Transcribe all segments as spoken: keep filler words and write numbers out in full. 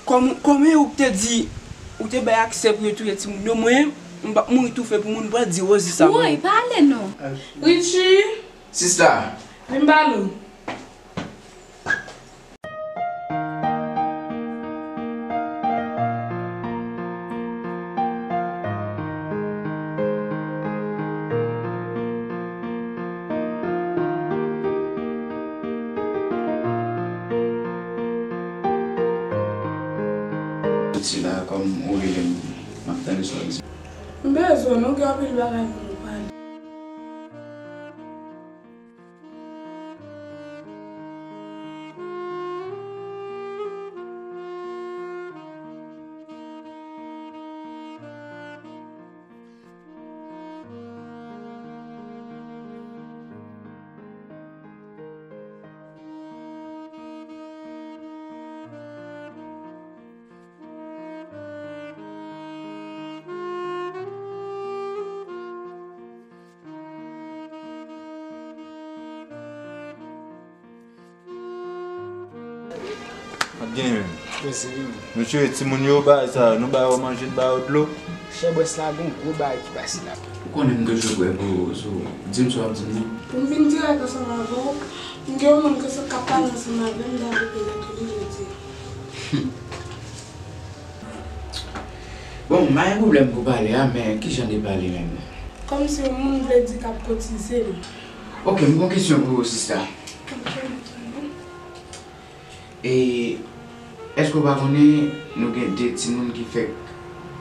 Kòm, kòman ou te di, ou te bay aksè pou yo touye timoun yo, mwen, m p ap mouri toufe pou moun pran di Rosie sa, mwen. Woy, pale non. Richie, Sista, vin m pale w. Tout sila, kòm ou rele m, m ap tande sa w ap di. M bezwen w, nou gen anpil bagay pou nou pale. Ap genyen menm. Mezi wi. Nou tire timoun yo, bagay sa, nou ba yo manje, nou ba yo dlo. Chè bwès la, gon gwo bagay ki pase la. Ou konnen m toujou prè pou ou, so, di m sa w ap di m nan. Pou m vin dirèk ansanm avè w, m gen yon moun ke se k ap pale ansanm avè m, m ta vle prezante li jodi a. Bon, m pa gen pwoblèm pou pale a, men ki jan de pale menm? Kòmsi yon moun vle di k ap kotize m. Ok, m gon kesyon pou ou, sista. Ok, m ap tande. E, èske w pa konnen nou gen de timoun ki fèk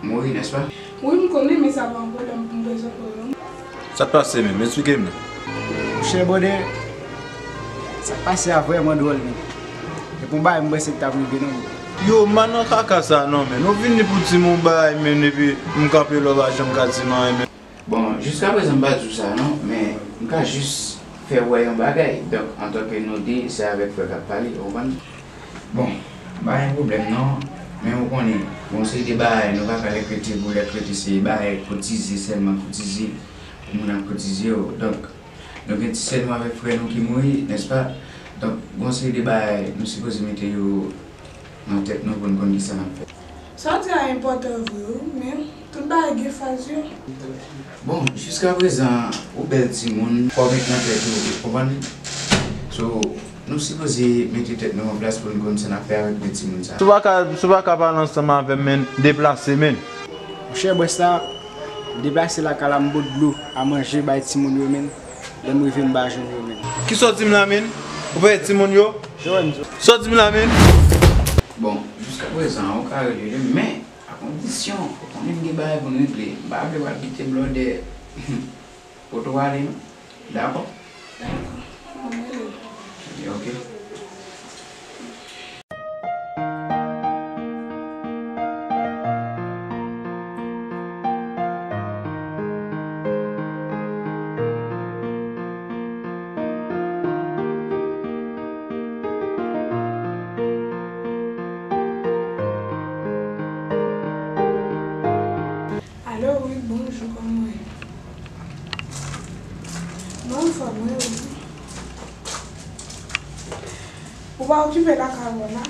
mouri, nèspa? Wi, m konnen, men sa pa yon pwoblèm pou m prezante w yo. Sa k pase menm? Esplike m non. Monchè Bode, sa k pase a vrèman dwòl menm. E pou bagay m panse k t ap rive non. Yo, m pa nan kaka sa non, men. Nou vini pou di m yon bagay, men, epi m kanpe la, w pa janm ka di m anyen, men. Bon, jiskaprezan m pa di w sa non, men m ka jis fè w wè yon bagay. Donk, antanke nou de, se avèk frè k ap pale, ou konprann? Bon, m pa gen pwoblèm non, men ou konnen, gon seri de bagay, nou pa ka lè krete pou lè krete se bagay kotize sèlman, kotize, pou moun ap kotize yo. Donk, nou gen ti sè nou avèk frè nou ki mouri, nèspa? Donk, gon seri de bagay, nou sipoze mete yo nan tèt nou pou n konn kisa n ap fè. Sa w di a enpòtan vre wi, men tout bagay gen faz yo. Bon, jiskaprezan, ou bèl timoun, fò w met nan tèt ou, ou konprann? So, nou sipoze mete tèt nou an plas pou n konn sa n ap fè avèk de timoun sa. Si w pa ka, si w pa ka pale ansanm avè m, men, deplase, men. Monchè, bwès la, deplase lakay la, m pot dlo a manje bay timoun yo, men. Lè m rive, m pa jwenn yo, men. Kisa w di m la, men? Ou pa wè timoun yo? Sa w di m la, men? Bon, jiskaprezan, ou ka rele li, men a kondisyon, ou konnen m gen bagay pou n regle. M pa vle w al kite blòdè poto ale, non. Dakò? Dakò. Mwen rele l. Ebyen, ok. Alo, wi, bonjou, kòman w ye? Mwen anfòm, wi, wi. Ou pa okipe lakay ou la?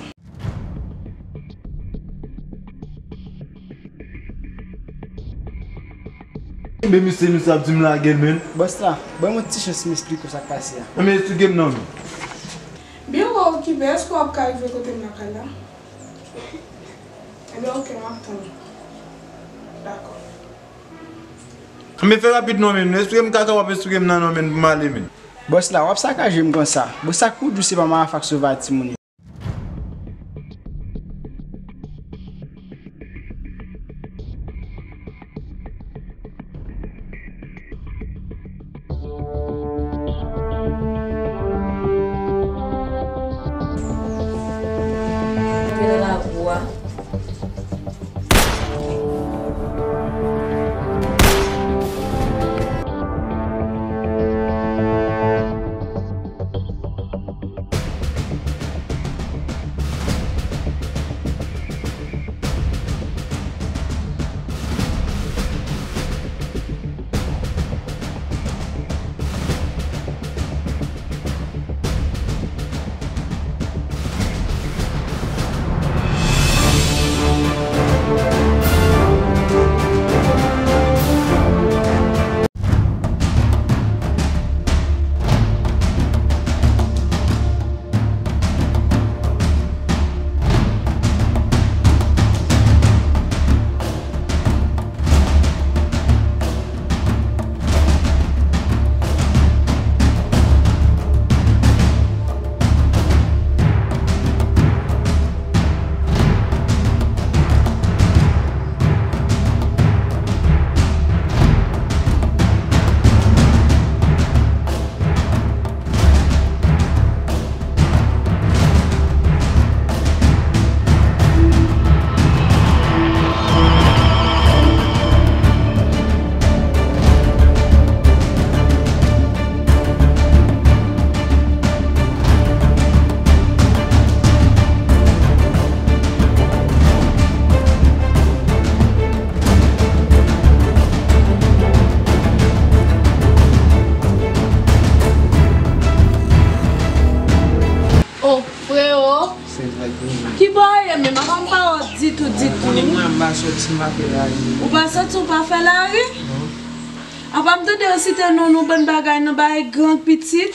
Enben, misye, misye ap di m lage l, men. Bòs la, ban m yon ti chans m esplike w sa k pase a. Enben, esplike m non, men. Byen, ou okipe, èske w ap ka rive kote m lakay la? Enben, ok, m ap tann ou. Dakò. Enben, fè rapid non, men. Esplike m kaka w ap esplike m nan non, men, pou m ale, men. Bòs la, w ap sakaje m konsa. Bon, sa k pou di w se pa Mahafa k sove a timoun yo? Antre nan lakou a. Sòti m pa fè lari. Ou pa sòti, ou pa fè lari? Non. Apa m tande yo site non nou bann bagay nan bay gang pitit?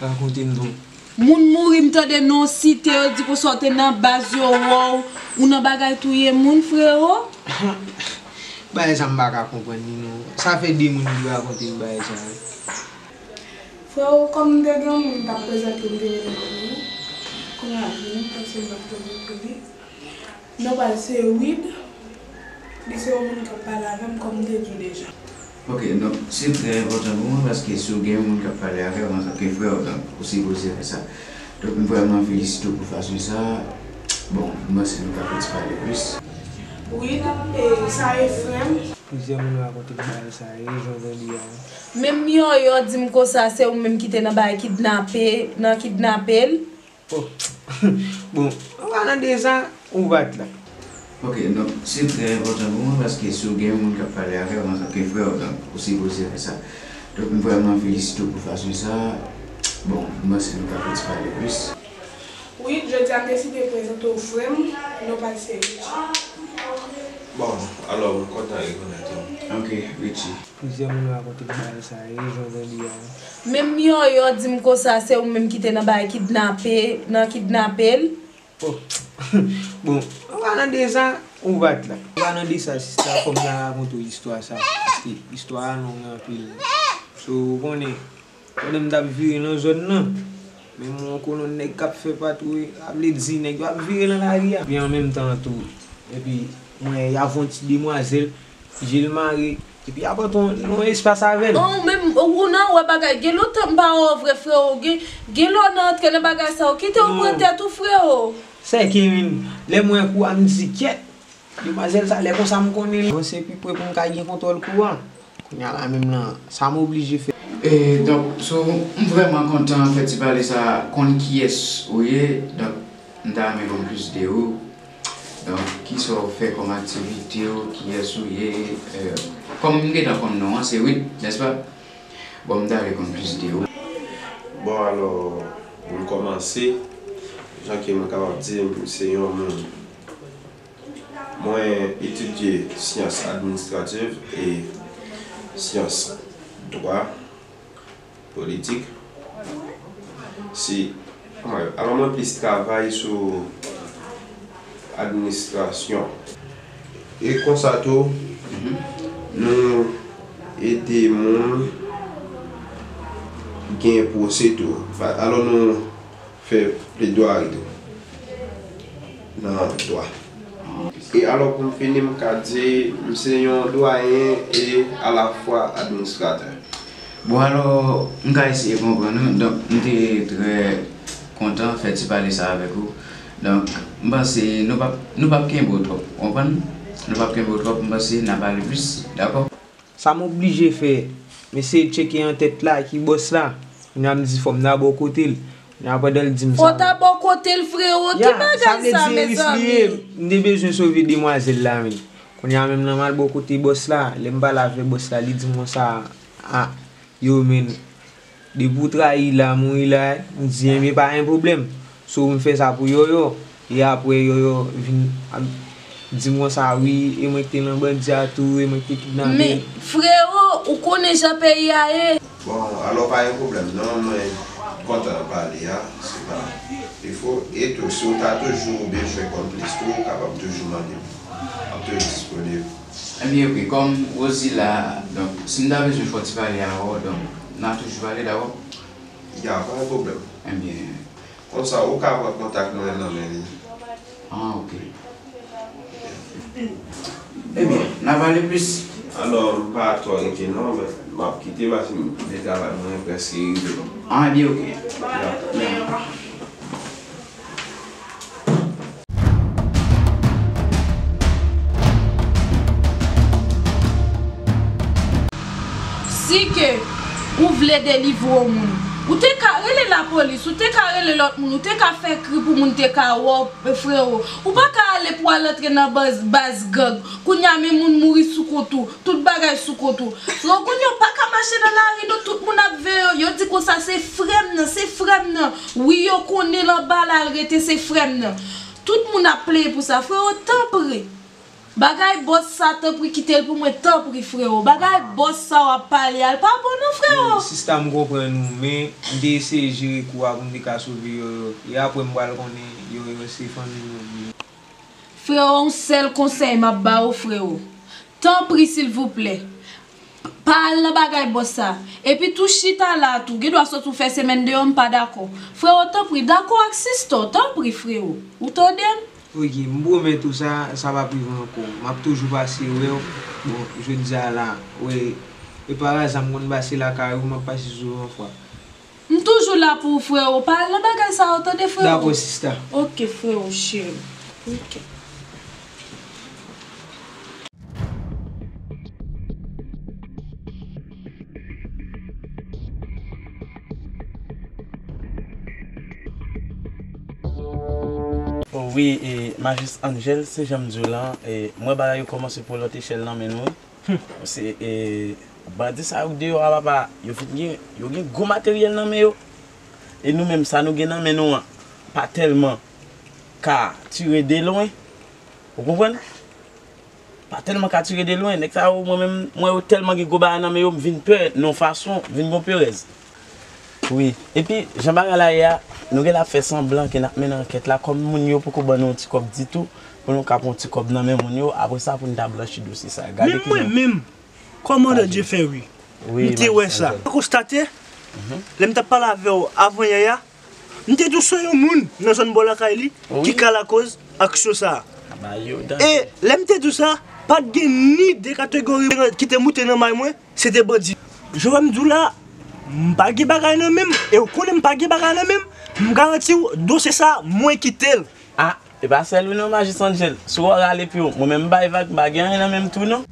Rakonte m non. Moun mouri m tande non site yo di konsa w te nan baz yo wè w, ou nan bagay touye moun, frero. Bagay sa m pa ka konprann li non. Sa fè de moun ki rakonte m bagay sa wi. Frero, kòm m te gen yon moun m t ap prezante m te rele pou li, kounye a vini, m panse m ap tonbe pou li. Non pa l se Wid, li se yon moun k ap pale avè m kòm m te di w deja. Ok, donk se trè enpòtan pou mwen paske si w gen yon moun k ap pale avè w antanke frè w, donk ou sipoze fè sa. Donk m vrèman felisite w pou fason sa. Bon, m panse nou ka fè ti pale plis. Wid, e, sa e frè m. Plizyè moun rakonte m bagay sa, e jan w tande a. Menm Yòyò di m konsa se ou menm ki te nan bagay kidnape, nan kidnape l. Oh. Bon, anba nan de sa, ou pa t la. Ok, donk se trè enpòtan pou mwen paske si w gen yon moun k ap pale avè w antanke frè w, donk ou sipoze fè sa. Donk m vrèman felisite w pou fason sa. Bon, m panse nou ka fè ti pale plis. Wi, jodi a m deside prezante w frè m, non pa l se Richie. Bon, alò m kontan rekonèt ou. Ok, Richie. Plizyè moun rakonte m bagay sa, e jan w tande a. Menm Yòyò di m konsa se ou menm ki te nan bagay kidnape, nan kidnape l. Oh. Bon, anba nan de sa, ou pa t la. Anba nan de sa, sista, fò m ta rakonte w istwa sa. Paske istwa a long anpil. So, ou konnen, pandan m t ap vire nan zòn nan, menm yon kolonn nèg k ap fè patwouy, sa vle di nèg yo ap vire nan lari a. Epi an menm tan tou, epi mwen, y ap yon ti demwazèl, je l mare, epi y ap antre yon, yon espas avè l. An, ou menm, ou nan wè bagay, gen lontan m pa wè w vre, frero, gen, gen lè w nan antre nan bagay sa yo, kite w pran tèt ou, frero. Sèke menm, lè m wè kou a, m di kyèt. Demwazèl sa, lè konsa m konnen li. Mwen se pi pre pou m ka gen kontwòl kou an. Kounye a la menm lan, sa m oblije fè. E, donk, so, m vrèman kontan fè ti pale sa, konn kiyès ou ye, donk, m ta renmen konn plis de ou. Donk, kisa w fè kòm aktivite w, kiyès ou ye, e, kòm m gentan konn non an, se Wid, nèspa? Bon, m ta vle konn plis de ou. Bon, alò, pou m kòmanse, jan ke mwen kapab di, m se yon moun Mwen etidye syans administrativ e syans dwa politik. Si, alò, mwen plis travay sou administrasyon. E konsa tou, nou ede moun gen pwose tou. Alò, nou fè pledwari tou nan dwa. E alò, pou m fini, m ka di, m se yon dwayen e alafwa administratè. Bon, alò, m ka eseye konprann ou. Donk, m te trè kontan fè ti pale sa avèk ou. Donk, m panse nou p ap, nou p ap kenbe w twòp, ou konprann? Nou p ap kenbe w twòp, m panse n a pale plis, dakò? Sa m oblije fè, m eseye tcheke an tèt la ki bòs la. Kounye a m di fò m ta bò kote l. Kounye a pandan l di m sa. Fò w ta bò kote l, frero, ki bagay sa, mezanmi? M te bezwen sove demwazèl la, men. Kounye a menm nan m al bò kote bòs la, lè m pale avèk bòs la, li di m konsa, a, yo, men, depi w trayi la, mouri la, m di, enben, pa gen pwoblèm. So, m fè sa pou Yòyò. E apre, Yòyò vin ap di m konsa, wi, e mwen ki te nan bandi a tou, e mwen ki te kidnape l. Men, frero, ou konnen jan peyi a ye. Bon, alò pa gen pwoblèm non, mwen kontan pale a, se pa defo. E tou, si w ta toujou bezwen konn plis tou, ou kapab toujou mande m. M ap toujou disponib. Ebyen, wi, kòm Rosie la, donk, si m ta bezwen fè yon ti pale avè w, donk, n a toujou pale, dakò? Ya, pa gen pwoblèm. Ebyen. Konsa, ou ka pran kontak mwen nan men li. Ah, ok. Ebyen, n a pale plis. Alò, m pa twò rete non, men m ap kite paske m gen travay mwen prèske rive non. Ah, ebyen, ok. Ya. Ya. Si ke ou vle delivre yon moun, ou te ka rele lapolis, ou te ka rele lòt moun, ou te ka fè kri pou moun te ka wè w, frero. Ou pa ka ale pou al antre nan baz, baz gang. Kounye a, men moun mouri sou kont ou, tout bagay sou kont ou. Frero, kounye a, ou pa ka mache nan lari, non, tout moun ap veye w. Yo di konsa, se frè m nan, se frè m nan. Wi, yo konnen l anba la, l rete, se frè m nan. Tout moun ap plenyen pou sa. Frero, tanpri. Bagay bòs sa, tanpri kite l pou mwen, tanpri, frewo. Bagay bòs sa w ap pale a, l pa bon non, frewo. Sista, m konprann ou, men m te eseye jere kou a pou m te ka sove Yoyo. E apre m pral konnen Yoyo se fanmi nou. Frewo, yon sèl konsèy m ap ba ou, frewo. Tanpri, silvouplè. Pa al nan bagay bòs sa. Epi tou chita la tou. Gen dwa sot ou fè semèn deyò, m pa dakò. Frewo, tanpri, dakò ak sistè w, tanpri, frewo. Ou tande m? Ok, m pwomèt ou sa, sa p ap rive ankò. M ap toujou pase wè w. Bon, jodi a la, wè, e pa aza m konn pase lakay ou, m ap pase sou yon fwa. M toujou la pou ou, frewo. Pa al nan bagay sa yo, tande, frewo. Dakò, sista. Ok, frewo, cheri. Ok. Oh wi, e, Majis Angel, se jan m di w lan, e, m wè bagay yo kòmanse pran lòt echèl nan men nou, wi. Se, e, bandi sa yo k deyò a, papa, yo fin gen, yo gen gwo materyèl nan men yo. E nou menm, sa nou gen nan men nou an, pa tèlman ka tire de lwen. Ou konprann? Pa tèlman ka tire de lwen. Nèg sa yo, mwen menm, mwen yo tèlman gen gwo bagay nan men yo, m vin pè, nan fason, m vin gon perèz. Wi. Epi, jan bagay la ye a, nou genlè ap fè sanblan ke n ap mennen ankèt la, kòm moun yo poko ban nou yon ti kòb ditou, pou nou ka pran yon ti kòb nan men moun yo, apre sa, pou n ta blanchi dosye sa. Gade kijan. Menm mwen menm, kòmandan Dye fè wi. M te wè sa. M konstate, lè m t ap pale avè w avan yè a, m te di w se yon moun nan zòn bò lakay li ki ka lakoz aksyon sa a. E lè m te di w sa, pa t gen ni de kategori ki te moute nan may mwen, se te bandi. Jan w wè m di w la, m pa gen bagay nan men m, e w konnen m pa gen bagay nan men m, m garanti w, dosye sa a, mwen kite l. Ah, e pa sèl ou non, Majis Angel. Si w rale pye w, mwen menm m bay vag, m pa gen anyen nan men m tou non.